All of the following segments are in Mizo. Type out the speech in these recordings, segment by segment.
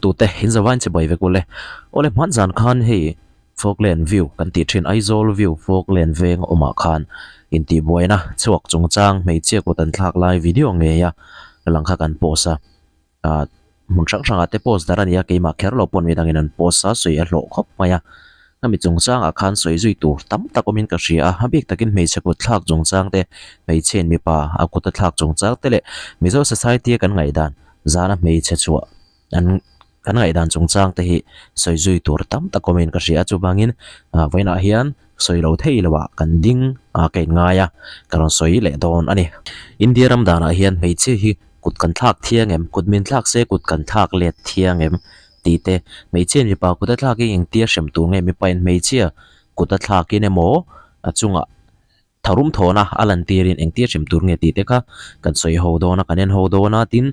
Tute in zavain che bai vek ule. Awle hman zan khan hei Falkland View kan tih thin Aizawl View Falkland veng a awmah khan intihbuaina chhuak chungchang hmeichhia kut an thlak lai video ngei a lang kha kan post a. Ah hmun hrang hrangah te post dar a ni a keimah kher lo pawh midangin an post a sawi a hlawh khawp mai a. Hemi chungchangah khan sawi zui tur tam tak awmin ka hria a, a bik takin hmeichhe kut thlak chungchang te, hmeichhiain mipa a kut a thlak chungchang te leh Mizo society a kan ngaihdan zana hmeichhe chhuah an kan ngaihdan chungchang te hi sawi zui tur tam tak awmin ka hria a, chuvangin vawiinah hian sawi lo thei lo ah kan ding a ka inngai a, ka rawn sawi leh dawn a ni. India ram danah hian hmeichhia hi kut kan thlak thiang em? Kut min thlak se kut kan thlak let thiang em? Tih te, hmeichhia in mipa kut a thlak hi engtia hrem tur nge mipa in hmeichhia kut a thlak in emaw a chungah tharum thawhna a lan tirin engtia hrem tur nge tih te kha kan sawi ho dawn a, kan en ho dawn a, tin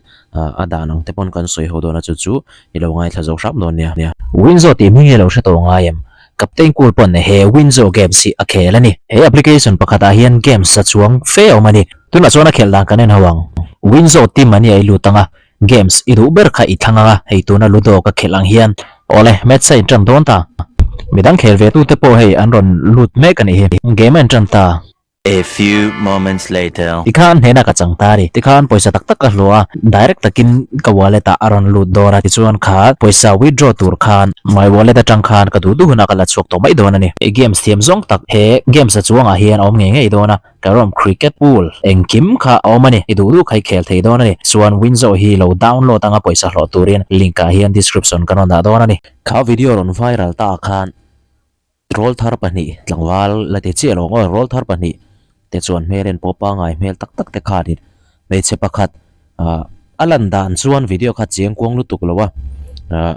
a dan ang te pawn kan sawi ho dawn a chu chu i lo ngaithla zo hram dawn nia. Winzo tih hming hi lo hre tawh ngai em? Captain Cool pawn he Winzo games hi a khel a ni. He application pakhatah hian games a chuang fe awm a ni. Tunah chuan a khelh dan kan en ho ang. Winzo team an i ei lut ang a, Games i duh ber kha i thlang ang a, hei tuna Ludo ka khelh ang hian. Awle, match a inṭan dawn ta. Midang khel ve tute pawh hei an rawn lut mek a nih hi. Game a inṭan ta. A few moments later. Tikhan hnena ka chang ta a ni. Tikhan pawisa tak tak ka hluah a, direct takin ka wallet ah a rawn lut dawn a. Tichuan kha pawisa withdraw tur khan my wallet atang khan ka duh duh hunah ka la chhuak tawh mai dawn a ni. Games thiam zawng tak he games a chuangah hian a awm ngei ngei dawn a. Carrom, cricket, pool, engkim kha a awm a ni. I duh duh kha i khel thei dawn a ni. Chuan Winzo hi lo download anga pawisa hlawh turin link ah hian description kan rawn dah dawn a ni. Kha video rawn viral ta ah khan rawlthar pahnih tlangval la ti chiah lo ang aw, rawlthar pahnih te chuan hmel en pawh pangai hmel tak tak te khanin hmeichhe pakhat ah a lan dan chuan video kha chiang kuang lutuk lo a ah.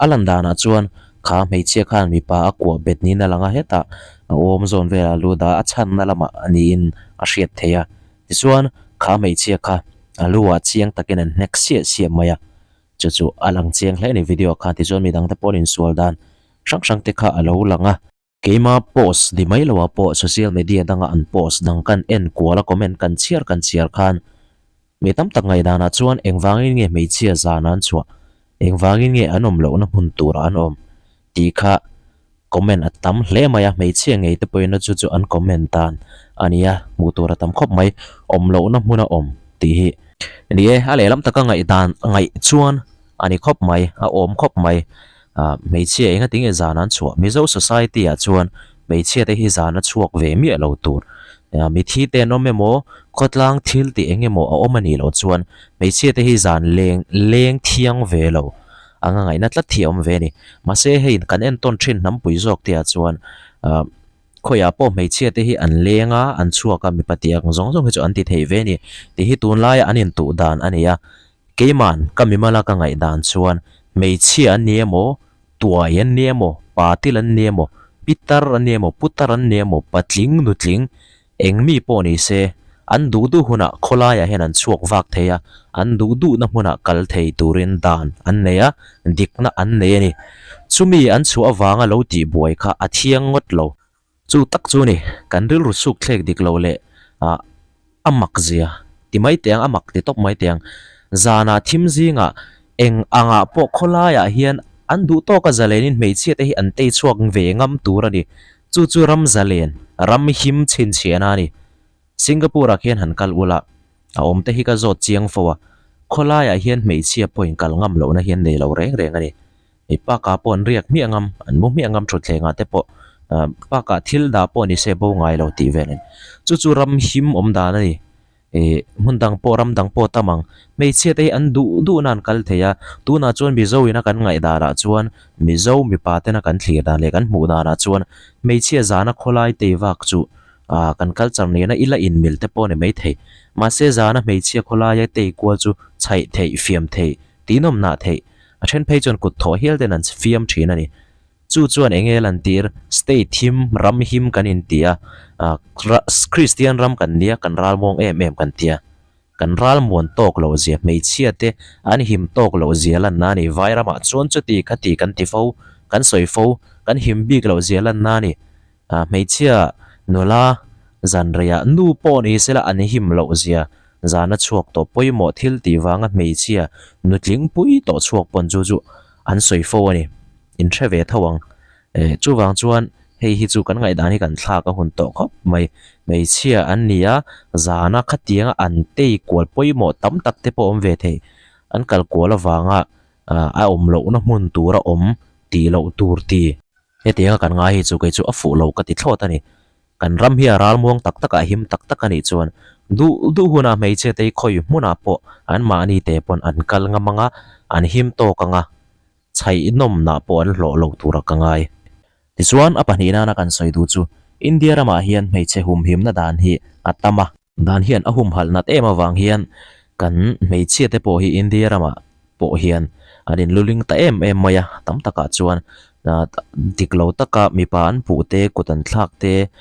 A lan danah chuan kha hmeichhia khan mipa a kuah bet niin a lang a, hetah a awm zawn velah a lut a, a chhanna lamah a niin a hriat theih a. Tichuan kha hmeichhia kha a lu ah chiang takin an hnek siah siah mai a, chu chu a lang chiang hle a ni video ah khan. Tichuan midangte pawh an insual dan hrang hrang te kha a lo lang a. Keima post ni mai loah pawh social media danga an post dang kan en kual a comment kan chhiar kan chhiar khan mi tam tak ngaihdanah chuan engvangin nge hmeichhia zan an chhuah, engvangin nge an awm lohna hmun turah an awm tih kha comment a tam hle mai a, hmeichhia ngei te pawhin a chu chu an comment dan a ni a, hmuh tur a tam khawp mai, awm lohna hmuna awm tih hi. Ni e, a lehlam taka ngaihdan ngaih chuan a ni khawp mai, a awm khawp mai. Ah, hmeichhia enga tinge zan an chhuah? Mizo society ah chuan hmeichhia te hi zan a chhuak ve miah lo tur. Ah, mithi te an awm emaw, khawtlang thil tih eng emaw a awm a nih loh chuan hmeichhia te hi zan leng leng thiang ve lo anga ngaihna tlat hi a awm ve a ni. Mahse hei kan entawn thin hnampui zawk te ah chuan ah khawiah pawh hmeichhia te hi an leng a, an chhuak a, mipa tih ang zawng zawng hi chu an ti thei ve a ni. Tih hi tunlaia an intuh dan a ni a. Keiman ka mimala ka ngaihdan chuan hmeichhia an ni emaw, tuai an ni emaw, patil an ni emaw, pitar an ni emaw, putar an ni emaw, patling, nutling, eng mi pawh ni se, an duh duh hunah khawlaiah hian an chhuak vak thei a, an duh duhna hmunah kal thei turin dan an nei a, dikna an nei a ni. Chumi an chhuah avanga lo tihbuai kha a thiang ngawt lo. Chu tak chu ni, kan rilru suk thlek dik lo leh ah a mak zia ti mai teh ang, a mak ti tawp mai teh ang. Zanah thim zingah eng angah pawh khawlaiah hian an duh tawka zalenin hmeichhia te hi an tei chhuak ve ngam tur a ni. Chu chu ram zalen, ram him chhinchhiahna a ni. Singapore ah khian han kal ula, a awm te hi ka zawt chiang fo a, khawlaiah hian hmeichhia pawhin kal ngam lohna hi an nei lo reng reng a ni. Hei park ah pawh an riak hmiah ngam, an mu hmiah ngam thutthleng ah te pawh ah park ah thil dah pawh ni se bo ngai lo tih vel a ni. Chu chu ram him awm dan a ni. Ih hmun dang pawh ram dang pawh tam ang. Hmeichhia te hi an duh duh na an kal thei a, tunah chuan Mizo in a kan ngaih dan ah chuan Mizo mipa ten a kan thlir dan leh kan hmuh dan ah chuan hmeichhia zana khawlai tei vak chu ah kan culture nena ila inmil te pawh a ni maithei. Mahse zana hmeichhia khawlaia tei kual chu chhaih theih, fiam theih, tinawmnah theih. A then phei chuan kut thawh hial ten an fiam thin a ni. Chu chuan eng nge lantir, state him, ram him kan inti a, ah Kristian ram kan nia, kan ralmuang em em kan tia. Kan ralmuan tawk loh zia, hmeichhia te an him tawk loh zia lanna a ni. Vai ramah chuan chuti khati kan ti fo, kan sawi fo, kan him bik loh zia lanna a ni. Ah hmeichhia nula zan reiah nu pawh ni sela an him loh zia. Zana chhuak tawh pawimawh thil tih vanga hmeichhia nutling pui tawh chhuak pawn chu chu an sawi fo a ni. In hre ve tho ang. Eh chuvang chuan hei hi chu kan ngaihdan hi kan thlak a hun tawh khawp mai. Hmeichhia an ni a, zana khatianga an tei kual pawimawh tam tak te pawh awm ve thei. An kal kual avanga a awm lohna hmun tura awm tih loh tur ti. Hetianga kan ngai hi chu kei chu a fuh lo ka ti thlawt a ni. Kan ram hi a ralmuang tak tak a him tak tak a nih chuan duh duh hunah hmeichhia te hi khawi hmunah pawh an mahni te pawn an kal ngam ang a, an him tawk ang a, chhaihnawmnah pawh an hlawh lo tura ka ngai. Tichuan a pahnih nana kan sawi duh chu India ramah hian hmeichhe humhimna dan hi a tam a. Dan hian a humhalh nat em avang hian kan hmeichhia te pawh hi India ramah pawh hian an inluling ta em em mai a, tam takah chuan dik lo taka mipa an puh te, kut an thlak te,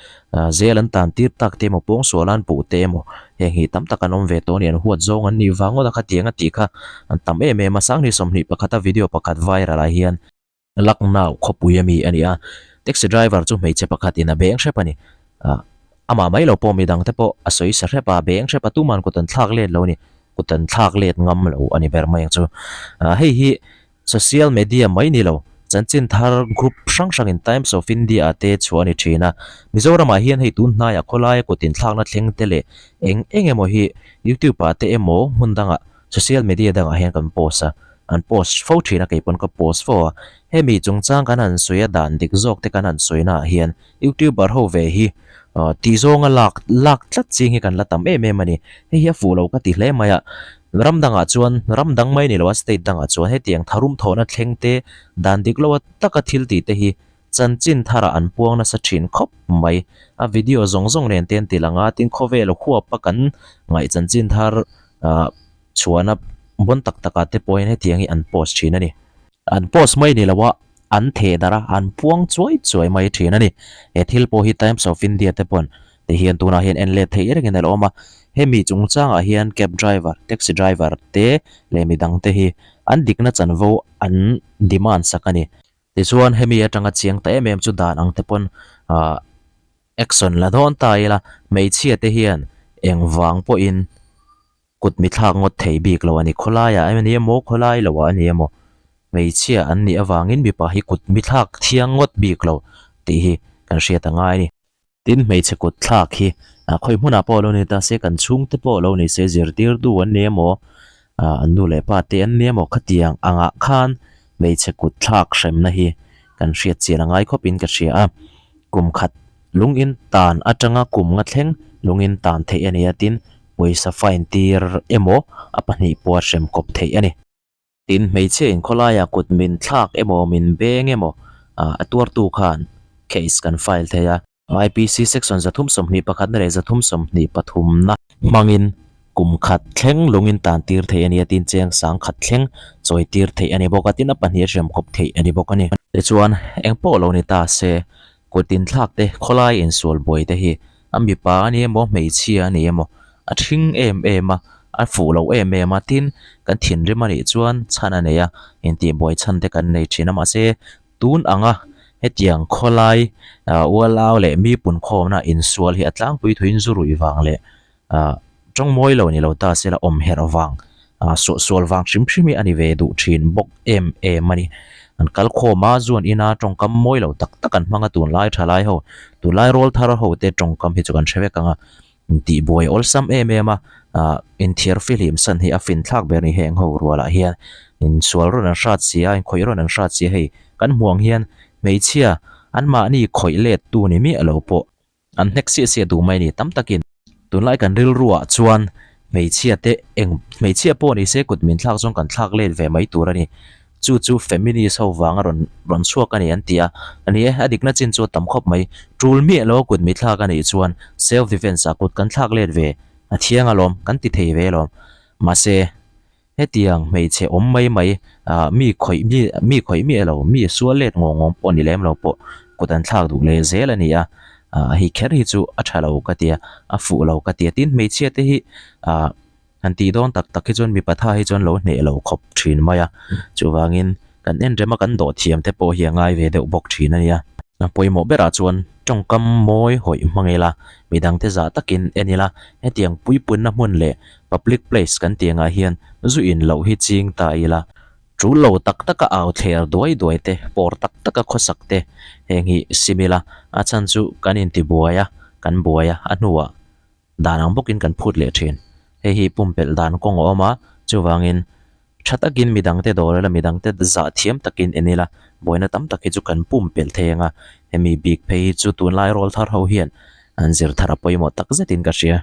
zel an tan tir tak te emaw, pawngsual an puh te emaw heng hi tam tak an awm ve tawh a ni, an huat zawng an nih vang ngawt a khatiang a tih kha an tam em em a, Sanghnih 21 a video pakhat viral ah hian. Lucknow khawpui a mi a ni a, taxi driver chu hmeichhe pakhat in a beng hrep a ni. Ah, amah mai lo pawh midang te pawh a sawi sa hrep a, beng hrep a tuman kut an thlak let lo a ni, kut an thlak let ngam lo a ni ber mai ang chu. Ah, hei hi social media mai ni lo, chanchin thar group hrang hrang in Times of India ah te chhuah a ni thin a. Mizoram ah hian hei tun hnaiah khawlaia kut inthlakna thleng te leh eng eng emaw hi YouTube ah te emaw hmun dangah Social media dangah hian kan post a, an post fo thin a, kei pawn ka post fo a. Hemi chungchang kan han sawi a, dan dik zawk te kan han sawi naah hian youtuber ho ve hi tih zawnga lak lak tlat ching hi kan la tam em em a ni. Hei hi a fuh lo ka ti hle mai a, ram dangah chuan ram dang mai ni lo a state dangah chuan hetiang tharum thawhna thleng te dan dik lo a taka thil tih te hi chanchin tharah an puang nasa thin khawp mai. A video zawng zawng nen te an ti lang a, tin khawvel huap a kan ngaih chanchin thar ah chhuahna bawn tak takah te pawhin hetiang hi an post thin a ni. An post mai ni lo a, an theh darh a, an puang chuai chuai mai thin a ni. He thil pawh hi Times of India te pawn ti hian tunah hian en let theih rengin a lo awm a. Hemi chungchangah hian cab driver, taxi driver te leh midang te hi an dikna chanvo an demand sak a ni. Tichuan hemi atanga chiang ta em em chu dan ang te pawn ah action la dawn ta ila hmeichhia te hian engvang pawhin kut mi thlak ngawt thei bik lo a ni. Khawlaiah a ni emaw khawlai loah a ni emaw hmeichhia an nih avangin mipa hi kut mi thlak thiang ngawt bik lo tih hi kan hriat a ngai a ni. Tin, hmeichhe kut thlak hi khawi hmunah pawh lo ni ta se, kan chhungte pawh lo ni se, zirtirtu an ni emaw, an nu leh pa te an ni emaw khatiang angah khan hmeichhe kut thlak hremna hi kan hriat chian a ngai khawpin ka hria a. Kum khat lungin tan atanga kum nga thleng lungin tan theih a ni a, tin, pawisa fine tir emaw a pahnih pawh a hrem kawp theih a ni. Tin, hmeichhia in khawlaiah kut min thlak emaw min beng emaw a tuartu khan case kan file thei a. IPC section 321 na leh 323 na hmangin kum khat thleng lungin tan tir theih a ni a, tin cheng sang khat thleng chawi tir theih a ni bawk a, tin a pahnih a hrem khawp theih a ni bawk a ni. Tichuan, eng pawh lo ni ta se, kut inthlak te, khawlai insual buai te hi A mipa a ni emaw hmeichhia a ni emaw a thing em em a, a fuh lo em em a, tin kan thinrim a nih chuan chhan a nei a, intihbuai chhan te kan nei thin a, mahse tun anga hetiang khawlai ualau leh mi punkhawmna insual hi a tlangpui thuin zu ruih vang leh ah tawng mawi lo ni lo ta se la awm herh vang ah suahsual vang hrim hrim hi a ni ve duh thin bawk em em a ni. An kal khawm a, zuan ina tawngkam mawi lo tak tak an hmang a tunlai thalai ho, tunlai rawl thar ho te tawngkam hi chu kan hre vek ang a, intihbuai awlsam em em a, ah inthiar fihlim san hi a fin thlak ber a ni heng ho rualah hian insual rawn an hrat si a, inkhawih rawn an hrat si a hei kan hmuh ang hian hmeichhia anmahni khawih let tu ni miah lo pawh. An hnek siah siah duh mai a ni tam takin. Tunlai kan rilruah chuan hmeichhia te eng hmeichhia pawh ni se kut min thlak zawng kan thlak let ve mai tur a ni. Chu chu feminist ho vanga rawn rawn chhuak a ni an ti a. A ni e, a dikna chin chu a tam khawp mai. Tul miah lo a kut mi thlak a nih chuan self defense ah kut kan thlak let ve a thiang alawm, kan ti thei ve alawm. Mahse. Hetiang hmeichhe awm mai mai ah mi khawih mi mi khawih miah lo mi sual let ngawng ngawng pawh ni lem lo pawh kut an thlak duh leh zel a ni a, ah hei kher hi chu a tha lo ka ti a, a fuh lo ka ti a, tin hmeichhia te hi ah han tih dawn tak tak hi chuan mipa tha hi chuan lo hneh lo khawp thin mai a, chuvangin kan en rem a kan dawh thiam te pawh hi a ngai ve deuh bawk thin a nia. A pawimawh berah chuan tawngkam mawi hawih hmang ila, midangte zah takin en ila, hetiang puipunna hmun leh. Public place kan tih angah hian zu in loh hi ching ta ila. Tul lo tak taka au thler duai duai te, pawr tak taka khawsak te heng hi sim ila, a chhan chu kan intibuai a, kan buai a, a hnuah dan ang bawkin kan phut leh thin. Hei hi pumpelh dan kawng a awm a, chuvangin tha takin midangte dawr ila, midangte zah thiam takin en ila, buaina tam tak hi chu kan pumpelh thei ang a, hemi bik phei hi chu tunlai rawl thar ho hian an zir thar a pawimawh tak zetin ka hria.